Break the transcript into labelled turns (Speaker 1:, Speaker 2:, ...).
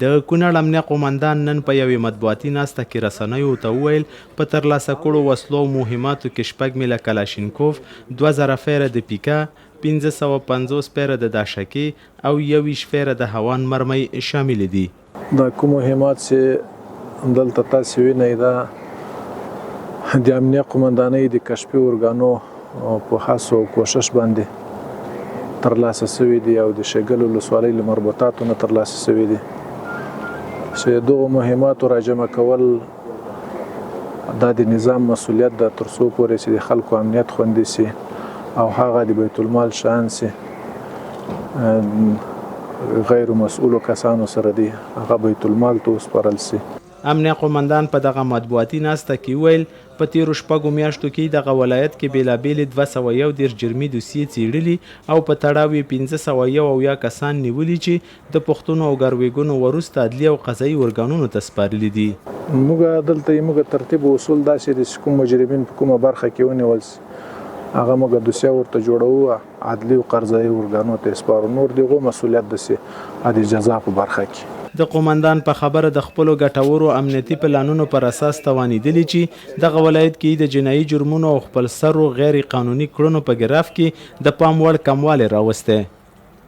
Speaker 1: د کونړ امنیه قومندان نن په یوې مطبوعاتي ناسته کې رسنیو ته وویل، په ترلاسه کړو وسلو او مهماتو کې شپږ میله کلاشینکوف، 2000 فیره د پیکا، 550 فیره د داشکې او 21 فیره د هوان مرمۍ شاملې دي.
Speaker 2: دا کوم مهمات چې دلته تاسې وینئ دا د امنیه قومندانۍ د کشفي ارګانو په هڅو او کوشش باندې ترلاسه شوي دي او د شګل ولسوالۍ له مربوطاتو نه ترلاسه شوي دي چې دغو مهماتو راجمع کول دا د نظام مسولیت ده تر څو پورې چې د خلکو امنیت خوندي شي او هغه د بیت المال شان شي غیر مسؤلو کسانو سره دی هغه بیت المال ته وسپارل شي.
Speaker 1: امنیه قومندان په دغه مطبوعاتي ناسته کې وویل، په تېرو شپږو میاشتو کې دغه ولایت کې بېلابېلې 231 جرمي دوسیې څېړلي او په تړاو یې 571 کسان نیولي چې د پوښتنو او ګروېږنو وروسته عدلي او قضايي ارګانونو ته سپارلي دي.
Speaker 2: موږ دلته زموږ ترتیب او اصول داسې دي چې کوم مجرمین په کومه برخه کې ونیول شي هغه موږ دوسیه ورته جوړوو عدلي او قرضايي ارګانو ته یې سپارو، نور د هغو مسوولیت د سي د جزا په برخه کې.
Speaker 1: د قومندان په خبره د خپلو ګټورو امنیتي پلانونو پر اساس توانیدلي چې دغه ولایت کې د جنايي جرمونو او خپلسرو غیر قانوني کړنو په ګراف کې د پام وړ کموالی راوستی.